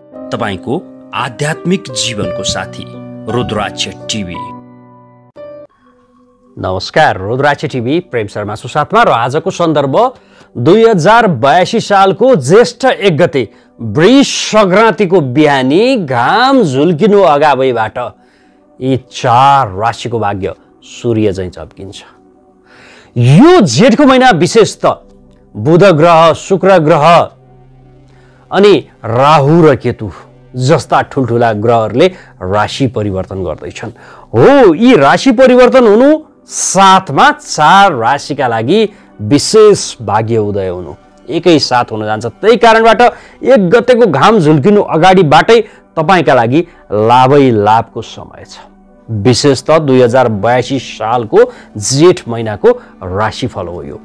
तपाईको आध्यात्मिक जीवनको साथी रुद्राक्ष टिभी। नमस्कार, रुद्राक्ष टिभी प्रेम शर्मा सुसाथमा र आजको सन्दर्भ 2082 सालको ज्येष्ठ 1 गते वृष संक्रान्तिको बिहानी घाम झुल्किनु अगावैबाट यी 4 राशिको भाग्य सूर्य चाहिँ चम्किन्छ। यो जेठको महिना विशेषतः बुध ग्रह, शुक्र ग्रह अनि राहु र केतु जस्ता ठुलठुला ग्रहहरूले राशि परिवर्तन गर्दैछन्। हो, यी राशि परिवर्तन हुनु साथमा 4 राशिका लागि विशेष भाग्य उदय हुनु एकै साथ हुन जान्छ। त्यही कारणबाट 1 गतेको घाम झुल्किनु अगाडिबाटै तपाईका लागि लाभै लाभको समय छ। विशेषतः 2082 सालको जेठ महिनाको राशिफल हो यो।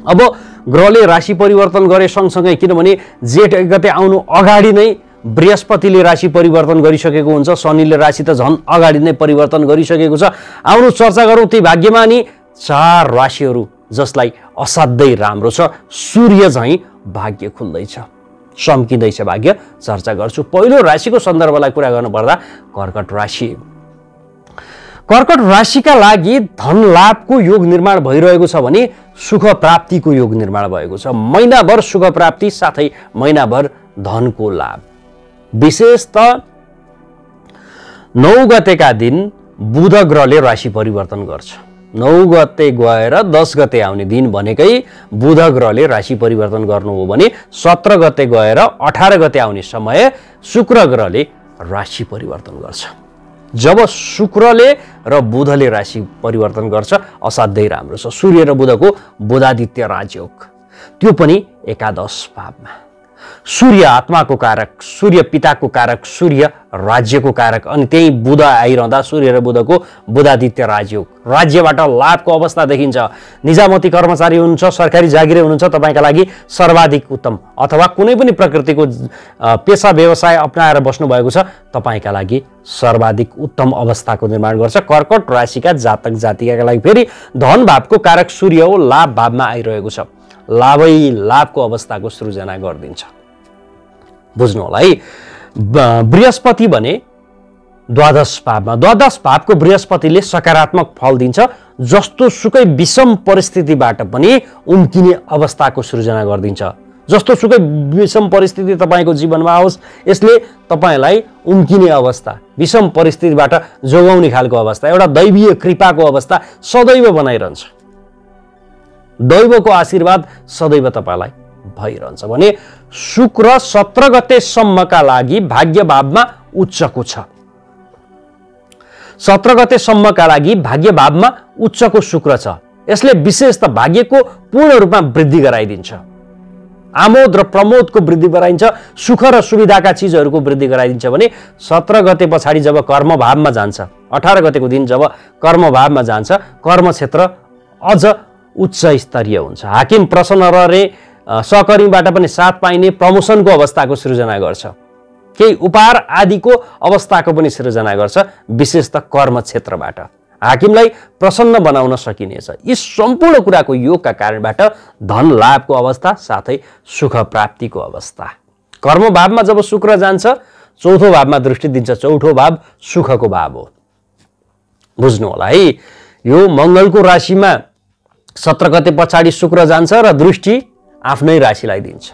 अब ग्रहले राशि परिवर्तन गरे सँगसँगै, किनभने जेठ 1 गते आउनु अगाडि नै बृहस्पतिले राशि परिवर्तन गरिसकेको हुन्छ, शनिले राशि त झन् अगाडि नै परिवर्तन गरिसकेको छ। आउनु चर्चा गरौँ ती भाग्यमा नि 4 राशिहरू जसलाई असाध्यै राम्रो छ। सूर्य चाहिँ भाग्य खुल्दैछ, चम्किँदैछ भाग्य, चर्चा गर्छु। पहिलो राशिको सन्दर्भलाई कुरा गर्नुपर्दा कर्कट राशि। कर्कट राशिका लागि धन लाभको योग निर्माण भइरहेको छ भने सुख प्राप्तिको योग निर्माण भएको छ। महिनाभर सुख प्राप्ति साथै महिनाभर धनको लाभ। विशेषतः 9 गतेका दिन बुध ग्रहले राशि परिवर्तन गर्छ। 9 गते गएर 10 गते आउने दिन भनेकै बुध ग्रहले राशि परिवर्तन गर्नु हो भने 17 गते गएर 18 गते आउने समय शुक्र ग्रहले राशि परिवर्तन गर्छ। जब शुक्रले र बुधले राशि परिवर्तन गर्छ असाध्यै राम्रो छ। सूर्य र बुधको बुधादित्य राजयोग, त्यो पनि एकादश भावमा। सूर्य आत्माको कारक, सूर्य पिताको कारक, सूर्य राज्यको कारक, अनि त्यही बुध आइरहँदा सूर्य र बुधको बुधादित्य राजयोग, राज्यबाट लाभको अवस्था देखिन्छ। निजामती कर्मचारी हुनुहुन्छ, सरकारी जागिरे हुनुहुन्छ, तपाईका लागि सर्वाधिक उत्तम, अथवा कुनै पनि प्रकृतिको पेसा व्यवसाय अपनाएर बस्नु भएको छ, तपाईका लागि सर्वाधिक उत्तम अवस्थाको निर्माण गर्छ। कर्कट राशिका जातक जातिकाका लागि फेरि धन भावको कारक सूर्य हो, लाभ भावमा आइरहेको छ, लाभै लाभको अवस्थाको सृजना गरिदिन्छ। बुझ्नु होला है। बृहस्पति भने द्वादश भावमा। द्वादश भावको बृहस्पतिले सकारात्मक फल दिन्छ। जस्तो सुकै विषम परिस्थितिबाट पनि उम्किने अवस्थाको सृजना गरिदिन्छ। जस्तो सुकै विषम परिस्थिति तपाईको जीवनमा आओस्, यसले तपाईलाई उम्किने अवस्था, विषम परिस्थितिबाट जोगाउने खालको अवस्था, एउटा दैवीय कृपाको अवस्था सदैव बनाइरहन्छ। दैवको आशीर्वाद सदैव तपाईलाई भइरहन्छ भने शुक्र 17 गतेसम्मका लागि भाग्य भावमा उच्चको छ। 17 गतेसम्मका लागि भाग्य भावमा उच्चको शुक्र छ। यसले विशेषतः भाग्यको पूर्ण रूपमा वृद्धि गराइदिन्छ। आमोद र प्रमोदको वृद्धि गराइन्छ, सुख र सुविधाका चिजहरूको वृद्धि गराइदिन्छ भने 17 गते पछाडि जब कर्म भावमा जान्छ, 18 गतेको दिन जब कर्म भावमा जान्छ, कर्म क्षेत्र अझ उच्च स्तरीय हुन्छ। हाकिम प्रसन्न रहे, सहकर्मीबाट पनि साथ पाइने, प्रमोसनको अवस्थाको सृजना गर्छ, केही उपहार आदिको अवस्थाको पनि सृजना गर्छ। विशेषतः कर्म क्षेत्रबाट हाकिमलाई प्रसन्न बनाउन सकिनेछ। यी सम्पूर्ण कुराको योगका कारणबाट धन लाभको अवस्था साथै सुख प्राप्तिको अवस्था। कर्म भावमा जब शुक्र जान्छ, 4थो भावमा दृष्टि दिन्छ। 4थो भाव सुखको भाव हो। बुझ्नु होला है। यो मङ्गलको राशिमा 17 गते पछाडि शुक्र जान्छ र दृष्टि आफ्नै राशिलाई दिन्छ।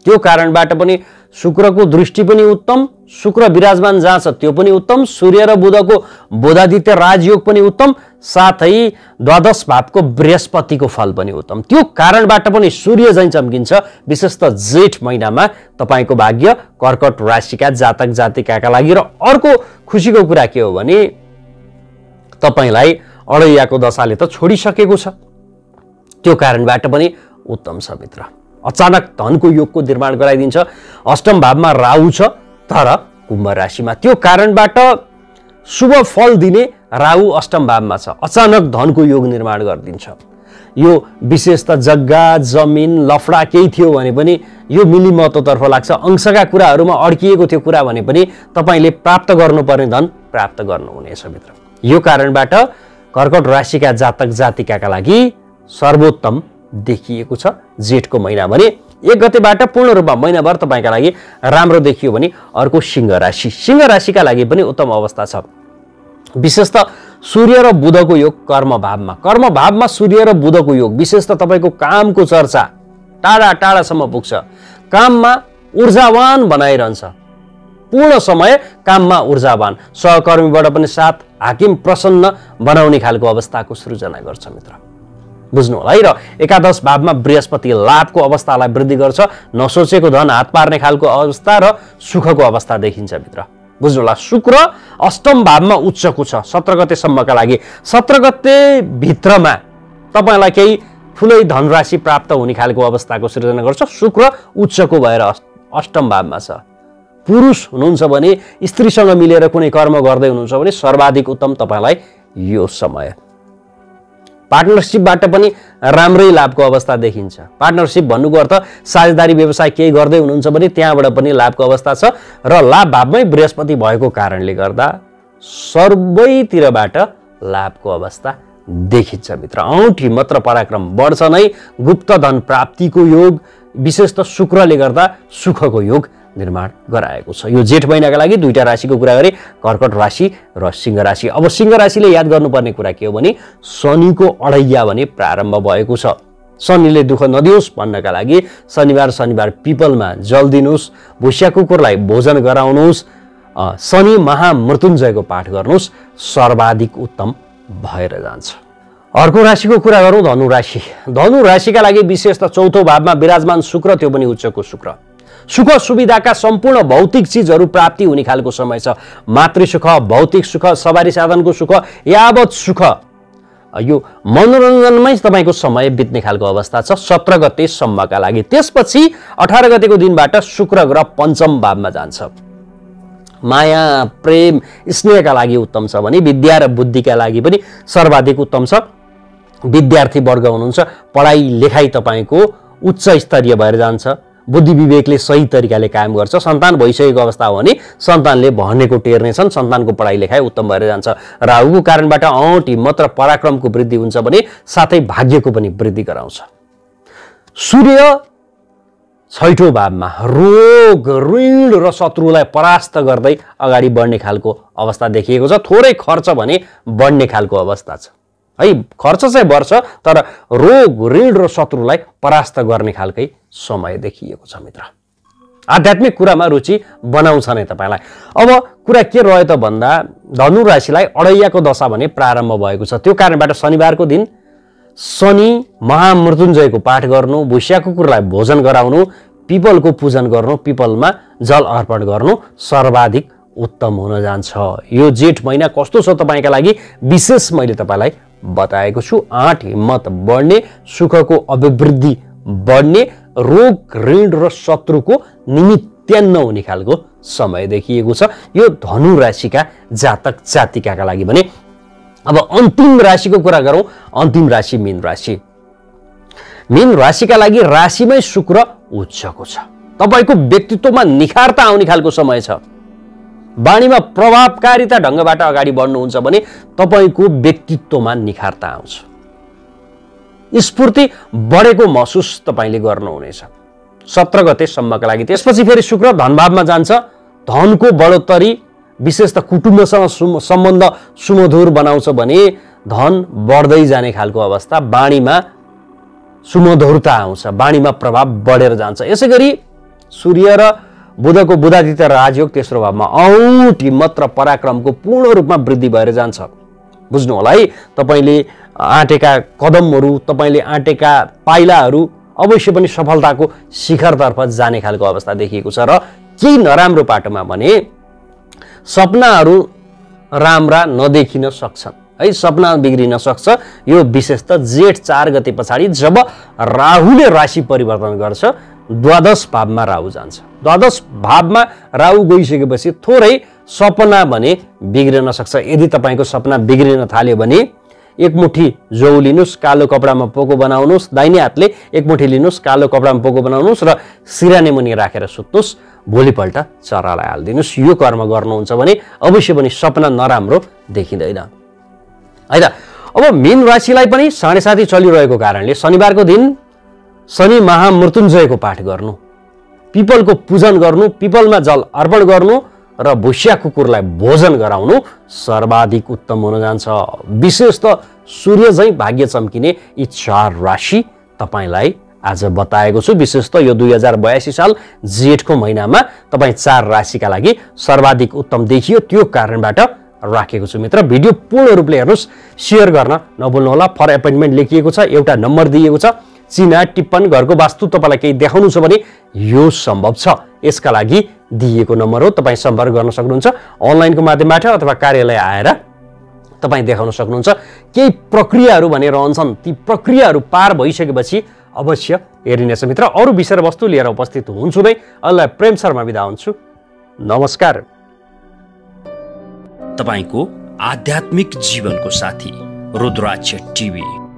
त्यो कारणबाट पनि शुक्रको दृष्टि पनि उत्तम, शुक्र विराजमान जहाँ छ त्यो पनि उत्तम, सूर्य र बुधको बुधादित्य राजयोग पनि उत्तम, साथै द्वादश भावको बृहस्पतिको फल पनि उत्तम। त्यो कारणबाट पनि सूर्य चाहिँ चम्किन्छ। विशेषतः जेठ महिनामा तपाईको भाग्य कर्कट राशिका जातक जातिकाका लागि। र अर्को खुसीको कुरा के हो भने तपाईलाई अडैयाको दशाले त छोडिसकेको छ, त्यो कारणबाट पनि उत्तम छ मित्र। अचानक धनको योगको निर्माण गराइदिन्छ। अष्टम भावमा राहु छ तर कुम्भ राशिमा, त्यो कारणबाट शुभ फल दिने राहु अष्टम भावमा छ, अचानक धनको योग निर्माण गरिदिन्छ। यो विशेषतः जग्गा जमिन लफडा केही थियो भने पनि यो मिलिमतोतर्फ लाग्छ। अंशका कुराहरूमा अड्किएको थियो कुरा भने पनि तपाईले प्राप्त गर्नुपर्ने धन प्राप्त गर्नुहुनेछ मित्र। यो कारणबाट कर्कट राशिका जातक जातिकाका लागि सर्वोत्तम देखिएको छ जेठको महिना भने 1 गतेबाट पूर्ण रूपमा महिनाभर तपाईका लागि राम्रो देखियो भने अर्को सिंह राशि। सिंह राशिका लागि पनि उत्तम अवस्था छ। विशेष त सूर्य र बुधको योग कर्म भावमा सूर्य र बुधको योग विशेष त तपाईको कामको चर्चा टाढा टाढासम्म पुग्छ। काममा ऊर्जावान बनाइरहन्छ, पूर्ण समय काममा ऊर्जावान, सहकर्मीबाट पनि साथ, हाकिम प्रसन्न बनाउने खालको अवस्थाको सृजना गर्छ मित्र। बुझ्नु होला है। र एकादश भावमा बृहस्पति लाभको अवस्थालाई वृद्धि गर्छ, नसोचेको धन हात पार्ने खालको अवस्था र सुखको अवस्था देखिन्छ मित्र। बुझ्नु होला। शुक्र अष्टम भावमा उच्चको छ 17 गतेसम्मका लागि। 17 गते भित्रमा तपाईलाई केही ठुलै धनराशि प्राप्त हुने खालको अवस्थाको सृजना गर्छ। शुक्र उच्चको भएर अष्टम भावमा छ। पुरुष हुनुहुन्छ भने स्त्रीसँग मिलेर कुनै कर्म गर्दै हुनुहुन्छ भने सर्वाधिक उत्तम तपाईलाई यो समय। पार्टनरशिपबाट पनि राम्रै लाभको अवस्था देखिन्छ। पार्टनरशिप भन्नुको अर्थ साझेदारी व्यवसाय केही गर्दै हुनुहुन्छ भने त्यहाँबाट पनि लाभको अवस्था छ र लाभ भावमै बृहस्पति भएको कारणले गर्दा सर्वैतिरबाट लाभको अवस्था देखिन्छ मित्र। औँठी मात्र पराक्रम बढ्छ नै। गुप्त धन प्राप्तिको योग विशेष त शुक्रले गर्दा सुखको योग निर्माण गराएको छ। यो जेठ महिनाका लागि दुईटा राशिको कुरा गरे, कर्कट राशि र सिंह राशि। अब सिंह राशिले याद गर्नुपर्ने कुरा के हो भने शनिको अडैया भने प्रारम्भ भएको छ। शनिले दुःख नदियोस् भन्नका लागि शनिबार पिपलमा जल दिनुहोस्, भुस्या कुकुरलाई भोजन गराउनुहोस्, शनि महामृत्युञ्जयको पाठ गर्नुहोस्, सर्वाधिक उत्तम भएर जान्छ। अर्को राशिको कुरा गरौँ, धनु राशि। धनु राशिका लागि विशेष त चौथो भावमा विराजमान शुक्र, त्यो पनि उच्चको शुक्र। सुख सुविधाका सम्पूर्ण भौतिक चिजहरू प्राप्ति हुने खालको समय छ। मातृसुख, भौतिक सुख, सवारी साधनको सुख, यावत सुख यो मनोरञ्जनमै तपाईको समय बित्ने खालको अवस्था छ 17 गतेसम्मका लागि। त्यसपछि 18 गतेको दिनबाट शुक्र ग्रह पञ्चम भावमा जान्छ। माया, प्रेम, स्नेहका लागि उत्तम छ भने विद्या र बुद्धिका लागि पनि सर्वाधिक उत्तम छ। विद्यार्थी वर्ग हुनुहुन्छ, पढाइ लेखाइ तपाईको उच्च स्तरीय भएर जान्छ। बुद्धि विवेकले सही तरिकाले काम गर्छ। सन्तान भइसकेको अवस्था हो भने सन्तानले भनेको टेर्नेछन्, सन्तानको पढाइ लेखाइ उत्तम भएर जान्छ। राहुको कारणबाट औँठी मात्र पराक्रमको वृद्धि हुन्छ भने साथै भाग्यको पनि वृद्धि गराउँछ। सूर्य छैठौँ भावमा रोग, ऋण र शत्रुलाई परास्त गर्दै अगाडि बढ्ने खालको अवस्था देखिएको छ। थोरै खर्च भने बढ्ने खालको अवस्था छ है। खर्च चाहिँ बढ्छ तर रोग, ऋण र शत्रुलाई परास्त गर्ने खालकै समय देखिएको छ मित्र। आध्यात्मिक कुरामा रुचि बनाउँछ नै तपाईलाई। अब कुरा के रह्यो त भन्दा धनु राशिलाई अडैयाको दशा भने प्रारम्भ भएको छ। त्यो कारणबाट शनिबारको दिन शनि महामृत्युञ्जयको पाठ गर्नु, भुस्या कुकुरलाई भोजन गराउनु, पिपलको पूजन गर्नु, पिपलमा जल अर्पण गर्नु सर्वाधिक उत्तम हुन जान्छ। यो जेठ महिना कस्तो छ तपाईका लागि विशेष मैले तपाईलाई बताएको छु। आँट हिम्मत बढ्ने, सुखको अभिवृद्धि बढ्ने, रोग, ऋण र शत्रुको निमित्यान्न हुने खालको समय देखिएको छ यो धनु राशिका जातक जातिकाका लागि भने। अब अन्तिम राशिको कुरा गरौँ, अन्तिम राशि मीन राशि। मीन राशिका लागि राशिमै शुक्र उच्चको छ। तपाईको व्यक्तित्वमा निखारता आउने खालको समय छ। वाणीमा प्रभावकारिता ढङ्गबाट अगाडि बढ्नुहुन्छ भने तपाईको व्यक्तित्वमा निखारता आउँछ। स्फूर्ति बढेको महसुस तपाईले गर्नुहुनेछ 17 गतेसम्मका लागि। त्यसपछि फेरि शुक्र धनभावमा जान्छ। धनको बढोत्तरी विशेष त कुटुम्बसँग सम्बन्ध सुमधुर बनाउँछ भने धन बढ्दै जाने खालको अवस्था, वाणीमा सुमधुरता आउँछ, वाणीमा प्रभाव बढेर जान्छ। यसैगरी सूर्य र बुधको बुधादित्य राजयोग तेस्रो भावमा औँठी मात्र पराक्रमको पूर्ण रूपमा वृद्धि भएर जान्छ। बुझ्नु होला है। तपाईले आँटेका कदमहरू, तपाईले आँटेका पाइलाहरू अवश्य पनि सफलताको शिखरतर्फ जाने खालको अवस्था देखिएको छ। र केही नराम्रो पाटोमा भने सपनाहरू राम्रा नदेखिन सक्छन् है, सपना बिग्रिन सक्छ। यो विशेष त जेठ 4 गते पछाडि जब राहुले राशि परिवर्तन गर्छ, द्वादश भावमा राहु जान्छ। द्वादश भावमा राहु गइसकेपछि थोरै सपना भने बिग्रिन सक्छ। यदि तपाईको सपना बिग्रिन थाल्यो भने एक मुठी जौ लिनुस्, कालो कपडामा पोको बनाउनुस्, दाहिने हातले एक मुठी लिनुस्, कालो कपडामा पोको बनाउनुस् र सिरानी मुनि राखेर सुत्नुस्, भोलिपल्ट चरालाई हालिदिनुस्। यो कर्म गर्नुहुन्छ भने अवश्य पनि सपना नराम्रो देखिँदैन है त। अब मीन राशिलाई पनि 7.5 चलिरहेको कारणले शनिबारको दिन शनि महामृत्युञ्जयको पाठ गर्नु, पिपलको पूजन गर्नु, पिपलमा जल अर्पण गर्नु र भुस्या कुकुरलाई भोजन गराउनु सर्वाधिक उत्तम हुन जान्छ। विशेष त सूर्य झैं भाग्य चम्किने यी 4 राशि तपाईलाई आज बताएको छु। विशेष त यो 2082 साल जेठको महिनामा तपाईँ 4 राशिका लागि सर्वाधिक उत्तम देखियो, त्यो कारणबाट राखेको छु। मित्र, भिडियो पूर्ण रूपले हेर्नुहोस्, सेयर गर्न नभुल्नुहोला। फर एपोइन्टमेन्ट लेखिएको छ, एउटा नम्बर दिएको छ। चिना टिप्पण घरको वास्तु तपाईँलाई केही देखाउनु छ भने यो सम्भव छ, यसका लागि दिएको नम्बर हो। तपाईँ सम्पर्क गर्न सक्नुहुन्छ अनलाइनको माध्यमबाट अथवा कार्यालय आएर तपाईँ देखाउन सक्नुहुन्छ। केही प्रक्रियाहरू भने रहन्छन्, ती प्रक्रियाहरू पार भइसकेपछि अवश्य हेरिनेछ। मित्र, अरू विषय वस्तु लिएर उपस्थित हुन्छु नै। अल्लाह प्रेम शर्मा बिदा हुन्छु। नमस्कार। तपाईको आध्यात्मिक जीवनको साथी रुद्राक्ष टिभी।